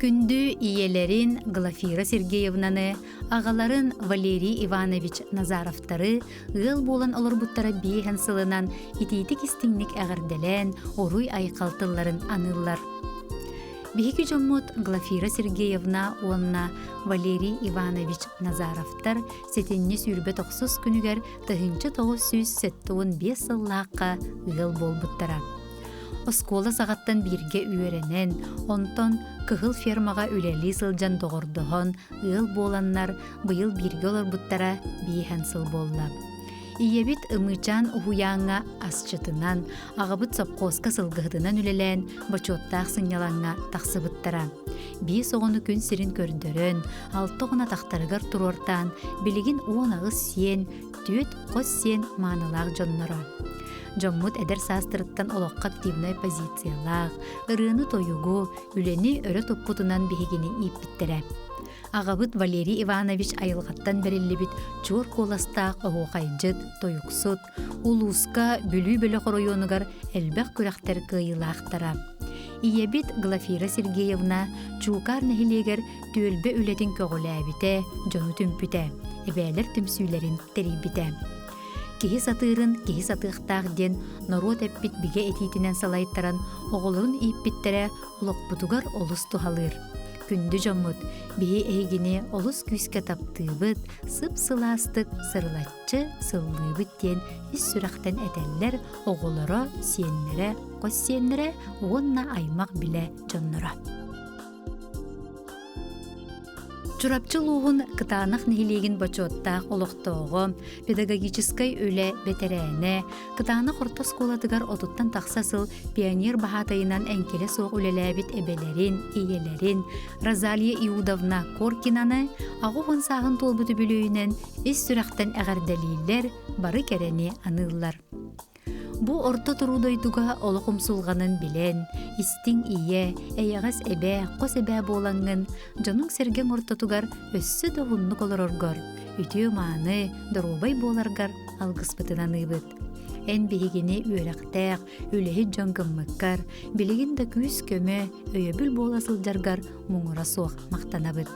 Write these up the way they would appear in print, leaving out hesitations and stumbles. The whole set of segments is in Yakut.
Күндү ийэлэрин Глафира Сергеевнаны, аҕаларын Валерий Иванович Назаровтары ыал буолан олорбуттара биэһэн сылынан итиитик-истиҥник эҕэрдэлээн, уруй-айхал тылларын аныыллар. Биһиги дьоммут Глафира Сергеевна уонна Валерий Иванович Назаровтар сэтинньи 29 күнүгэр 1975 сыллаахха ыал буолбуттара. Оскуола саҕаттан бииргэ үөрэнэн, онтон Кыһыл фермаҕа үлэлии сылдьан доҕордоһон, ыал буоланнар быйыл бииргэ олорбуттара биэһэн сыл буолла. Ийэбит Ымыычаан уһуйааҥҥа асчытынан, аҕабыт сопхуоска сылгыһытынан үлэлээн бочуоттаах сынньалаҥҥа тахсыбыттара. Биэс оҕону күн сирин көрдөрөн, алта оҕону атахтарыгар туруортаан, билигин 18 сиэн, түөрт хос сиэн маанылаах дьонноро. Дьоммут эдэр саастарыттан олоххо активнай позициялаах, ырыаны-тойугу, үлэни өрө туппутунан биһигини ииппиттэрэ. Аҕабыт Валерий Иванович айылҕаттан бэриллибит чуор куоластаах оһуохайдьыт, тойуксут, улууска Бүлүү бөлөх оройуонугар элбэх күрэхтэр кыайыылаахтара. Ийэбит Глафира Сергеевна Чуукаар нэһилиэгэр түөлбэ үлэтин көҕүлээбитэ, дьону түмпүтэ, эбээлэр түмсүүлэрин тэрийбитэ. Киһи сатыырын киһи сатыахтаах диэн норуот эппит бигэ этиитинэн салайтаран оҕолорун ииппиттэрэ олохпутугар олус туһалыыр. Күндү дьоммут, биһи эһигини олус күүскэ таптыыбыт, сып-сылаастык сырылаччы сыллыыбыт диэн ис сүрэхтэн этэллэр оҕолоро, сиэннэрэ, хос сиэннэрэ уонна аймах-билэ дьонноро. Чурапчы улууһун Кытаанах нэһилиэгин бочуоттаах олохтооҕо, педагогическай үлэ бэтэрээнэ, Кытаанах орто оскуолатыгар отуттан тахса сыл пионер баһаатайынан эҥкилэ суох үлэлээбит эбэлэрин, ийэлэрин Розалия Иудовна Коркинаны 80 сааһын туолбут үбүлүөйүнэн ис сүрэхтэн эҕэрдэлииллэр, бары кэрэни аныыллар. Бу орто туруу дойдуга олох умсулҕанын билэн, истиҥ ийэ, эйэҕэс эбээ, хос эбээ буолаҥҥын, дьонуҥ-сэргэҥ ортотугар өссө да уһуннук олороргор, үтүө-мааны, доруобай буоларгар алгыспытын аныыбыт. Эн биһигини үөрэхтээх, үлэһит дьон гыммыккар, билигин да күүс-көмө, өйөбүл буола сылдьаргар муҥура суох махтанабыт.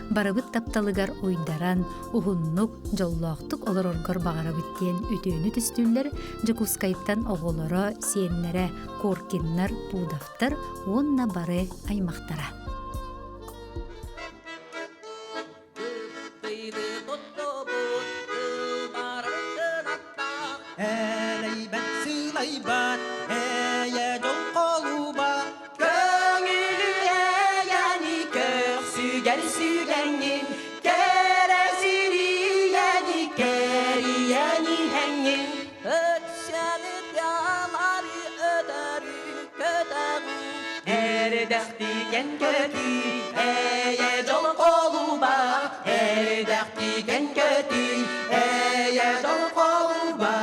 Барыбыт тапталыгар уйдаран, уһуннук, дьоллоохтук олороргор баҕарабыт диэн үтүөнү түстүүллэр Дьокуускайтан оҕолоро, сиэннэрэ Коркиннар, Пудовтар уонна бары аймахтара. Элэйбэт сылайбат, эйэ дьол холуба, Көҥүлү эйэни көхсүгэр сүгэҥҥин, Кэрэ сирийэни кэрийэн иһэҥҥин. Өксөни тыалары өтөрү көтөҕү. Эрдэхтиген көтүй, эйэ дьол холуба, Эрдэхтиген көтүй, эйэ дьол холуба.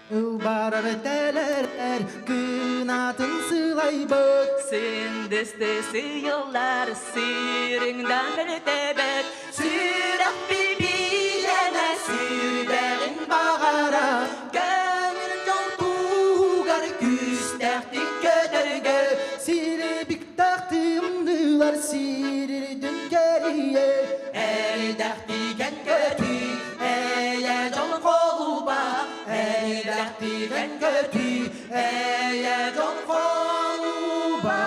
Ылбарар тэлэрэр кынатын сылайбыт Сындысты сыйыллар сыырыңдан өртөбөт Сүрэх бибилэнэ сүрдэҕин баҕара Көҥүл дьол туһугар күүстээхтик көтөргө Сирибиктэх тымныылар сирирдин кэрийэ Эридэхтиген көтүй эйэ дьол холуба Эридэхтиген көтүй эйэ дьол холуба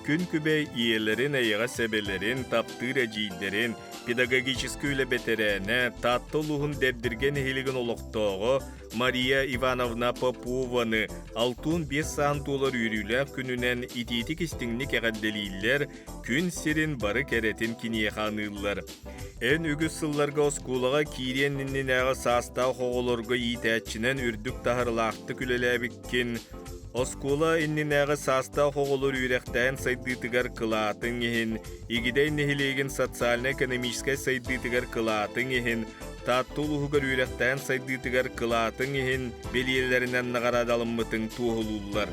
Күн күбэй ийэлэрин, эйэҕэс эбэлэрин, таптыыр эдьиийдэрин, педагогическай үлэ бэтэрээнэ, Таатта улууһун Дэбдиргэ нэһилигин олохтооҕо Мария Ивановна Попованы 65 саан туолар үөрүүлээх күнүнэн итиитик-истиҥник эҕэрдэлииллэр, күн сирин бары кэрэтин киниэхэ аныыллар. Эн үгүс сылларга оскуолаҕа киириэн иннинээҕи саастаах оҕолорго иитээччинэн үрдүк таһарылаахтык үлэлээбиккин, оскуола иннинээҕи саастаах оҕолор үөрэхтээн сайдыытыгар кылаатыҥ иһин, Игидэй нэһилиэгин социально-экономическай сайдыытыгар кылаатыҥ иһин, Таатта улууһугар үөрэхтээн сайдыытыгар кылаатыҥ иһин бэлиэлэринэн наҕараадалыммытыҥ туоһулууллар.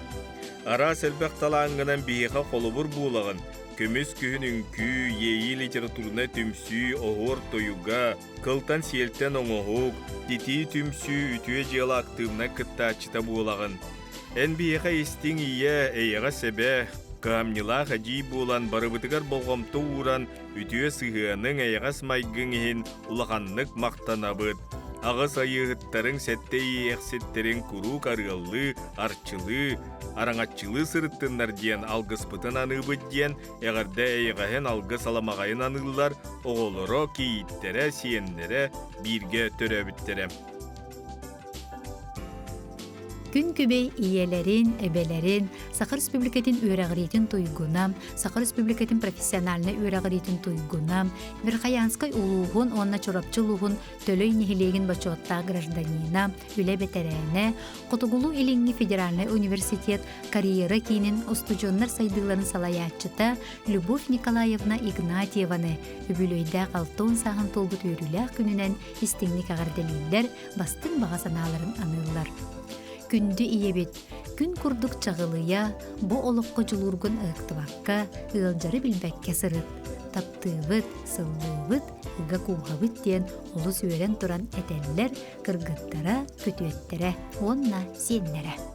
Араас элбэх талааҥҥынан биһиэхэ холобур буолаҕын. Көмүс күһүн үҥкүү, иэйии литературнай түмсүү, оһуор тойуга, кылтан-сиэлтэн оҥоһук, титии түмсүү үтүө дьыала актыыбынай кыттааччыта буолаҕын. Эн биһиэхэ истиҥ ийэ, эйэҕэс эбэ, кыһамньылаах эдьиий буолан барыбытыгар болҕомто ууран үтүө сыһыаныҥ, эйэҕэс майгыҥ иһин улаханнык махтанабыт. Аҕыс айыыһыттарыҥ, сэттэ иэйэхситтэриҥ куруук арыаллыы, арчылыы, араҥаччылыы сырыттыннар диэн алгыспытын аныыбыт диэн эҕэрдэ эйэҕэһин алгыс аламаҕайын аныыллар оҕолоро, кийииттэрэ, сиэннэрэ бииргэ төрөөбүттэрэ. Күн күбэй ийэлэрин, эбэлэрин, Саха Республикатын үөрэҕириитин туйгуна, Саха Республикатын профессиональнай үөрэҕириитин туйгуна, Верхоянскай улууһун уонна Чурапчы улууһун Төлөй нэһилиэгин бочуоттаах гражданина, үлэ бэтэрээнэ, Хотугулуу-Илиҥҥи федеральнай университет карьера киинин устудьуоннар сайдыыларын салайааччыта Любовь Николаевна Игнатьеваны үбүлүөйдээх 60 сааһын туолбут үөрүүлээх күнүнэн истиҥник эҕэрдэлииллэр, бастыҥ баҕа санааларын аныыллар. Күндү ийэбит, күн курдук чаҕылыйа, бу олоххо дьулуургун ыһыктыбакка, ыалдьары билбэккэ сырыт. Таптыыбыт, сыллыыбыт, ыга кууһабыт диэн олус үөрэн туран этэллэр кыргыттара, күтүөттэрэ уонна сиэннэрэ.